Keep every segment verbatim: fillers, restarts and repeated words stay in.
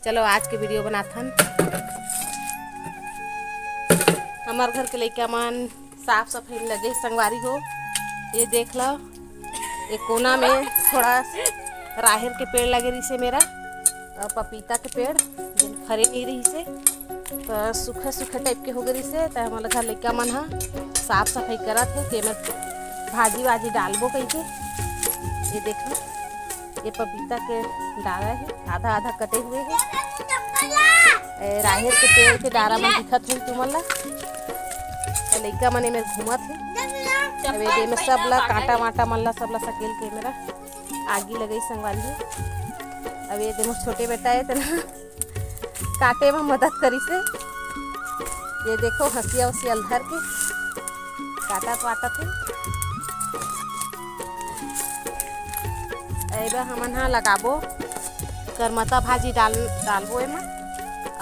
चलो, आज के वीडियो बनाथन। हमर घर के लइका मन साफ सफाई में लगे हे संगवारी हो। ये देख लो, ये कोना में थोड़ा राहेर के पेड़ लगे रहिसे मेरा, और पपीता के पेड़, जेन फरे नहीं रहिसे, तो सूखे सूखे टाइप के हो गए रहिसे। तो हमर घर लइका मन ह साफ सफाई करत हे कि एमे भाजी वाजी डालबो कहिके। ये देख लो, ये पपीता के डारा हे, आधा आधा कटे हुए हे। ए, राहेर के पेड़ के डारा मन दिखत होही तुमन ला। ए, लइका मन एमे घूमत हे। अब ये दे में सब ला, कांटा वांटा मन ला, सब ला सकेल के मेरा आगी लगई संगवारी हे। अब ये दे मोर छोटे बेटा हे, तेन काटे में मदद करिस हे। ये देखो, हंसिया उसिया ल धर के काटत वाटत हे। एबे हमन ह लगाबो करमता भाजी, डाल डालबो एमा,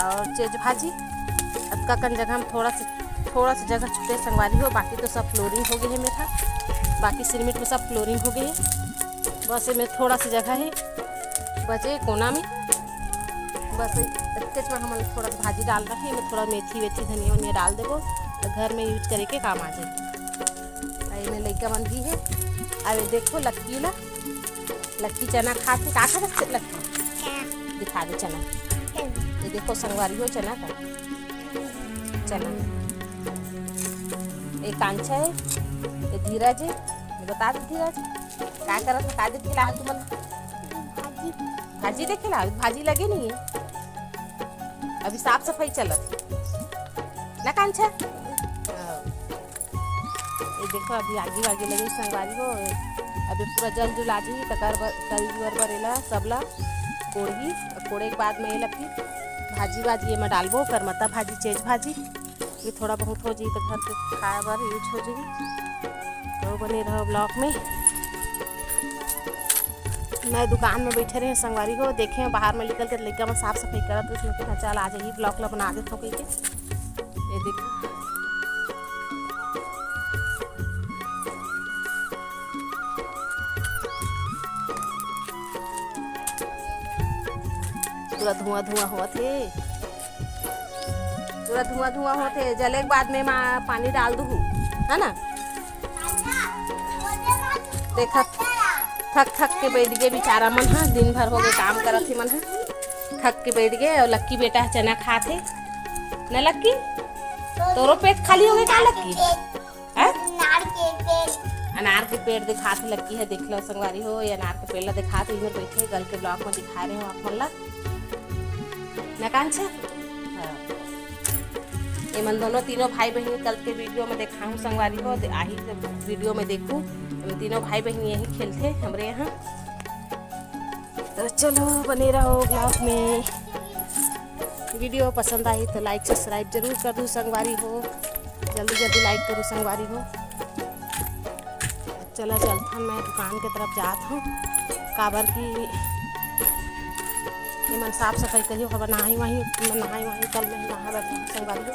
और चेज भाजी। अतका कन जगह में थोड़ा सा, थोड़ा सा जगह छूटे संगवारी हो, बाकी तो सब फ्लोरिंग हो गए हे मेरा, बाकी सिरमिट में सब फ्लोरिंग हो गए हे। बस एमे थोड़ा सा जगह हे बचे कोना में, बस एतकेच में हमन थोड़ा सा भाजी डाल रखे, एमे थोड़ा मेथी वेथी, धनिया वनिया डाल देबो, तो घर में यूज करे के काम आ जाए। आ एमे लइका मन भी हे। अरे देखो लक्की ला, लक्की चना खाथे। का खाथे लक्की? दिखा दे चना। ये देखो संगवारी हो, चना का, चना। ये कांचा हे, ये धीरज हे। ये बता दे धीरज, का करत हे? का देखे ला तुमन? भाजी। भाजी देखे ला, अभी भाजी लगे नहीं है, अभी साफ सफाई चलत हे ना कांचा? हाँ। ये देखो, अभी आगी वागी लगे संगवारी हो, अभी पूरा जल जुला दी, तकर बर, करी बर, बर एला सबला कोड़ही, कोड़े के बाद में एला फिर भाजी वाजी एमा डालबो, करमता भाजी, चेज भाजी, ये थोड़ा बहुत हो जाई तो घर के खाए बर यूज हो जाई। तो बने रहो ब्लॉग में। मैं दुकान में बैठे रहे संगवारी हो, देखे बाहर में निकल के लइका मन साफ सफाई करत रहिस, मैं कहा, "चल आ जाइए, ब्लॉग ला बना देथों," कहिके। ये देखो, पूरा धुआं धुआं होत हे, पूरा धुआं धुआं होत हे। जले के बाद में मा-, पानी डाल दूहू, है ना? देखा, थक थक के बैठ गए बेचारा मन ह, दिन भर हो गए काम करत हे मन ह, थक के बैठ गए। और लक्की बेटा ह चना खात हे ना लक्की, तोरो पेट खाली हो गए का लक्की? हैं? अनार के पेड़। अनार के पेड़ दिखात हे लक्की ह, देख लो संगवारी हो, ये अनार के पेड़ ला दिखात हे, इधर बैठे गल के ब्लॉग में दिखा रहे हो आप मन ला। ना कांचा? हाँ। ये मन दोनों तीनों भाई बहन कल के वीडियो में देखाहूँ संगवारी हो, दे-, आही के वीडियो में देखू। ये तीनों भाई बहन यही खेलथे हमरे यहाँ। तो चलो बने रहो ब्लॉग में। वीडियो पसंद आई तो लाइक सब्सक्राइब जरूर कर दू संगवारी हो, जल्दी जल्दी लाइक करू संगवारी हो। चला चलथन, मैं दुकान के तरफ जात हूँ, काबर कि ये मन साफ सफाई करियो, ओकर बाद नहाई वहाई, मैं नहाई वहाई, कल मैं नहा बैठा संगवारी हो,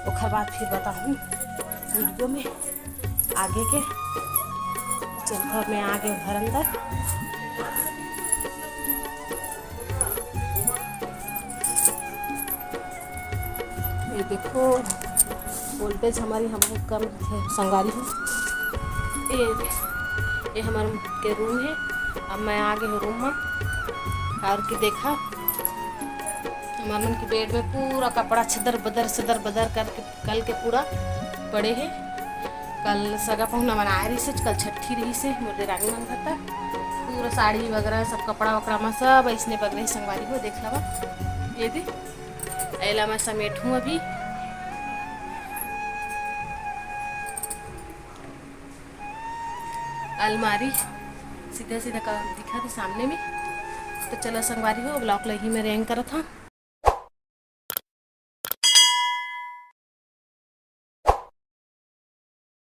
ओकर बाद फिर बताहूँ वीडियो में आगे के। चलथन, मैं आ गए घर अंदर। ये देखो, वोल्टेज हमारी, हमारे कम रखे संगवारी हो। ये, ये हमारे के रूम है। अब मैं आ गए हूँ रूम में, और कि देखा, हमारे मन के बेड में पूरा कपड़ा छदर बदर, छदर बदर करके कल के पूरा पड़े हे। कल सगा पहुना मन आए रहिसे, कल छट्ठी रहिसे, मोर देरानी मन घर तक पूरा साड़ी वगैरह, सब कपड़ा वपड़ा में सब ऐसने बगरे संगवारी हो, देख लवा। ये दे, एला मैं समेटहूँ अभी। अलमारी सीधा सीधा का दिखा थे सामने में। तो चलो संगवारी हो, ब्लॉग ला यही में एंड करत हाँ।